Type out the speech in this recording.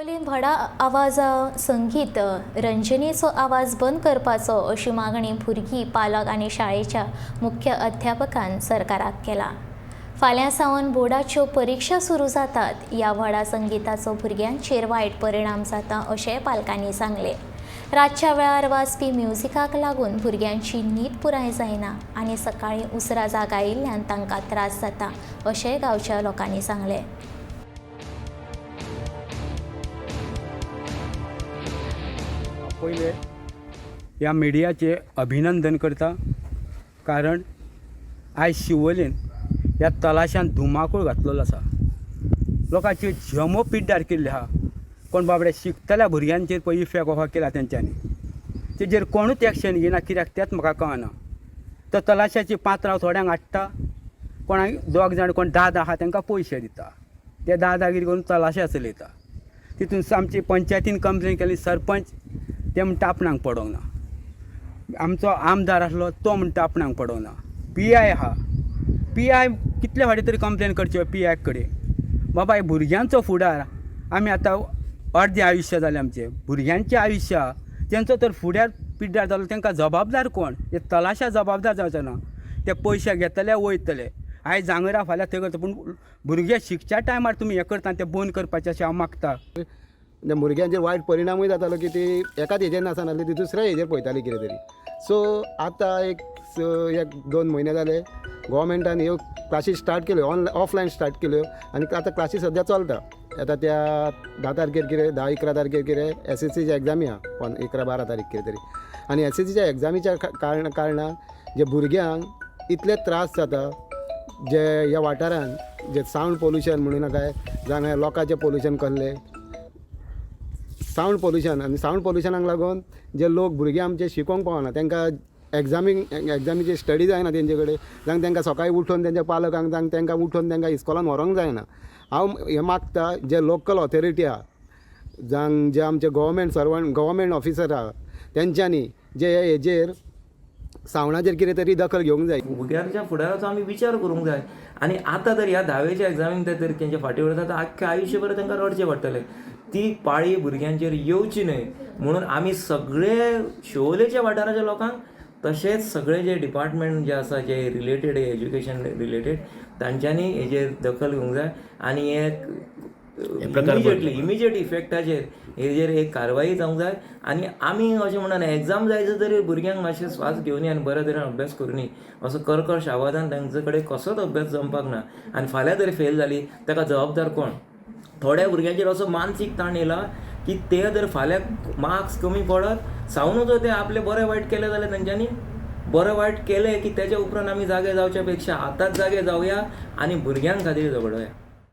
शिवोलीन व्हडा आवाजा संगीत रंजनेचो आवाज बंद करपाचो अशी मागणी भुरगीं, पालक आनी शाळेच्या मुख्य अध्यापकान सरकाराक केला. फाल्यां सावन बोर्डाच्यो परिक्षा सुरू जातात. ह्या व्हडा संगीताचो भुरग्यांचेर वायट परिणाम जाता अशेंय पालकांनी सांगलें. रातच्या वेळार वाजपी म्युजिकाक लागून भुरग्यांची न्हीद पुराय जायना आनी सकाळीं उसरां जाग आयिल्ल्यान तांकां त्रास जाता अशेंय गांवच्या लोकांनी सांगलें. पयले ह्या मिडियाचें अभिनंदन करता, कारण आयज शिवोलेन ह्या तलाशान धुमाकूळ घातलेलो आसा. लोकांची झेमो पिड्ड्यार केल्ली आहा. कोण बाबडे शिकतल्या भुरग्यांचेर पळय इफेक्ट हो केला तेंच्यांनी, तेजेर कोणूच एक्शन घेयना कित्याक तेंच म्हाका कळना. तो तलाशाची पात्रांव थोड्यांक हाडटा, कोणाक दोग जाण कोण दादा आहा तांकां पयशे दिता, ते दादागिरी करून तलाशा चलयता. तितून आमची पंचायतीन कंप्लेन केली, सरपंच ते म्हणटा आपणाक पडोंक ना, आमचो आमदार आसलो तो म्हणटा आपणाक पडोंक ना, पी I आहा, पी I कितले फावटी तरी कंप्लेन करच्यो पी I कडेन. बाबा भुरग्यांचो फुडार, आमी आतां अर्दें आयुश्य जालें आमचें, भुरग्यांचें आयुश्य आहा, तेंचो तर फुडार पिड्ड्यार जालो तांकां जबाबदार कोण? हे तलाशा जबाबदार जावचो ना. ते पयशे घेतले वयतले, आयज जांगरा फाल्यां थंय करता, पूण भुरगे शिकच्या टायमार तुमी हें करता तें बंद करपाचें अशें हांव मागता. भुरग्यांचेर वायट परिणामूय जातालो की ती एकाच हेजेर नासनासली, ती दुसऱ्या हेजेर पळयताली कितें तरी. सो आतां एक 1-2 म्हयने जाले गोवोरमेंटान ह्यो क्लासी स्टार्ट केल्यो, ऑफलायन स्टार्ट केल्यो आनी आतां क्लासी सद्या चलता. आतां त्या 10 तारखेर कितें 10-11 तारखेर कितें एसएससीच्या एग्जामी आहा, 11-12 तारीख कितें तरी. आनी एसएससीच्या एग्जामीच्या कारणान जे भुरग्यांक इतले त्रास जाता, जे ह्या वाठारान जे सावंड पोल्युशन म्हणून नाका, जावं लोकांचें पोल्युशन कसलें सावंड पोल्युशन, आनी सावंड पोल्युशनाक लागून जे लोक भुरगे आमचे शिकोंक पावना, तांकां एग्जामीची स्टडी जायना तेंचे कडेन, जावं तांकां सकाळीं उठोवन तेंच्या पालकांक जावं तांकां उठोवन तांकां इस्कॉलान व्हरोंक जायना. हांव हें मागता जे लोकल ऑथॉरिटी आहा, जावं जे आमचे गव्हर्मेंट सर्वंट गव्हर्मेंट ऑफिसर आहा, तेंच्यांनी जे हेजेर सावंडाचेर कितें तरी दखल घेवंक जाय. भुरग्यांच्या फुडाराचो आमी विचार करूंक जाय. आनी आतां तर ह्या धावेच्या एग्जामीक ते तर तेंच्या फाटीं उरता, तर आख्खें आयुश्यभर तांकां रडचें पडटलें. ती पाळी भुरग्यांचेर येवची न्हय म्हणून आमी सगळे शिवोलेच्या वाठाराच्या लोकांक तशेंच सगळे जे डिपार्टमेंट जे आसा जे रिलेटेड एज्युकेशन रिलेटेड तांच्यांनी हेजेर दखल घेवंक जाय आनी हे इमिजिएट इफेक्टाचेर हेजेर एक कारवाई जावंक जाय. आनी आमी अशें म्हणना एग्जाम जायचो तरी भुरग्यांक मातशें स्वास घेवनी आनी बऱ्या तरेन अभ्यास करुनी असो कर्कश आवाजान तांचे कडेन कसोच अभ्यास जमपाक ना. आनी फाल्यां जर फेल जाली ताका जबाबदार कोण? थोड्या भुरग्यांचेर असो मानसीक ताण येयला की ते जर फाल्यां मार्क्स कमी पडत सावनूच ते आपले बरें वायट केलें जाल्यार तेंच्यांनी बरें वायट केलें की तेच्या उपरांत आमी जागे जावच्या पेक्षा आतांच जागे जावया आनी भुरग्यां खातीर झगडोया.